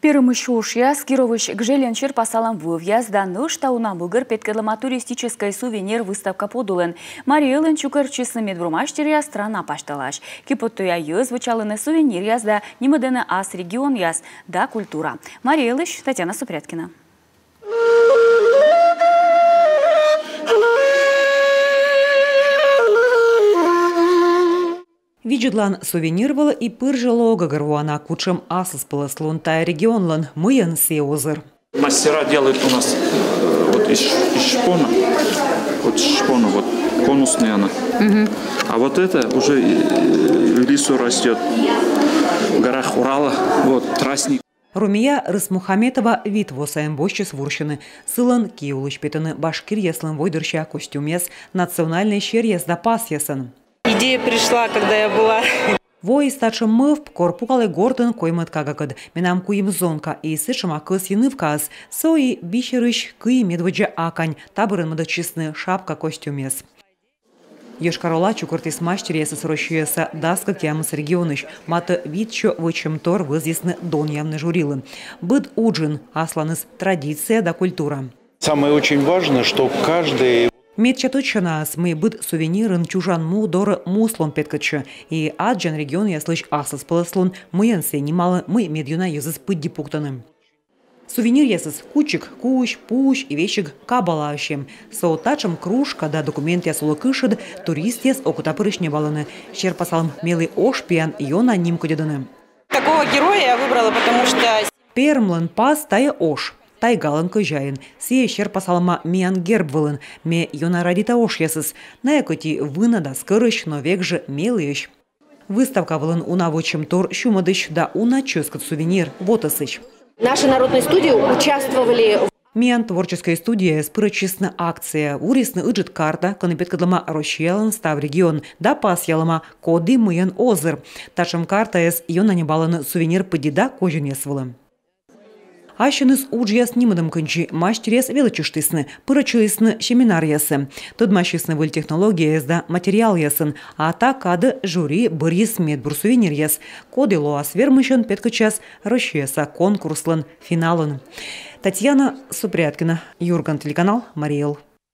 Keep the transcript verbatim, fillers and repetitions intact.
Перымысь ошъяс, Кировысь гжельӧн серпасалӧм вӧвъяс да нӧшта уна мыгӧр петкӧдлӧма туристическӧй сувенир выставка подулын. Марий Элын чукӧртчисны медбур мастеръяс страна пасьталаысь. Киподтуя йӧз вочалӧны сувениръяс да нимӧдӧны ас регионъяс да культура. Марий Элысь Татьяна Супряткина. Видзӧдлан сувенир вылӧ и пыр жӧ лоӧ гӧгӧрвоана, кутшӧм аслыспӧлӧслун тайӧ регионлӧн, мыйӧн сійӧ озыр. Мастера делают у нас, э, вот из ш-, из шпона. Вот из шпона, вот конусная она. А вот это уже, э, в лесу растет, в горах Урала, вот тростник. Румия Рысмухаметова вит во сайын босьтчис вурсьыны. Сылӧн ки улысь петӧны башкиръяслӧн войдӧрся костюмъяс, национальнӧй серъяс да пасъясӧн. Идея пришла, когда я была. Воис татшӧм мӧвп, кор пукалі гортын коймӧд кагакӧд. Менам куим зонка, и сэтшӧма кӧсйи нывкаӧс. Со и бисерысь кыи медводдза акань, та бӧрын мӧдӧдчисны шапка, костюмъяс. Йошкар-Ола чукӧртіс мастеръясӧс Россияса дас кӧкъямыс регионысь. Матӧ витсё вӧчӧмтор вӧзйисны донъявны жюрилы. Быд уджын асланыс традиция да культура. Самое очень важное, что каждый... Медся тӧдчанаыс, мый быд сувенирын чужан му дорӧ муслун петкӧдчӧ. И аддзан регионъяслысь аслыспӧлӧслун, мыйӧн сійӧ нималӧ, мый медъёна йӧзыс пыдди пуктӧны. Сувениръясыс кучик куысь, пуысь и весиг кабалаысь эм. Со татшӧм кружка да документъяс улӧ кышӧд туристъяс окотапырысь ньӧбалӧны. Серпасалӧм мелі ош пиян ёна нимкодьӧдӧны. Такого героя я выбрала, потому что... Пермлӧн пас — тайӧ ош, тайгалӧн кӧзяин. Сійӧ серпасалӧма миян герб вылын. Ме ёна радейта ошъясӧс. Найӧ кӧть и вына да скӧрӧсь, но век жӧ меліӧсь. Выставка вылын уна вӧчӧмтор сюмӧдысь да уна чӧскыд сувенир вотӧсысь. Наши народные студии участвовали в... Миян творческӧй студияяс пырӧдчисны акцияӧ, вурисны ыджыд карта, кӧні петкӧдлӧма Россиялӧн став регион да пасъялӧма, коді мыйӧн озыр. Татшӧм картаяс ёна ньӧбалӧны сувенир пыдди да козинъяс вылӧ. Ассьыныс уджъяс нимӧдӧм кындзи. Мастеръяс велӧдчыштісны, пырӧдчылісны семинаръясӧ, тӧдмасисны выль технологияяс да материалъясӧн. А та кадӧ жюри бӧрйис медбур сувениръяс. Коді лоас вермысьӧн, петкӧдчас Россияса конкурслӧн финалын. Татьяна Супряткина, «Юрган» телеканал, Марий Эл.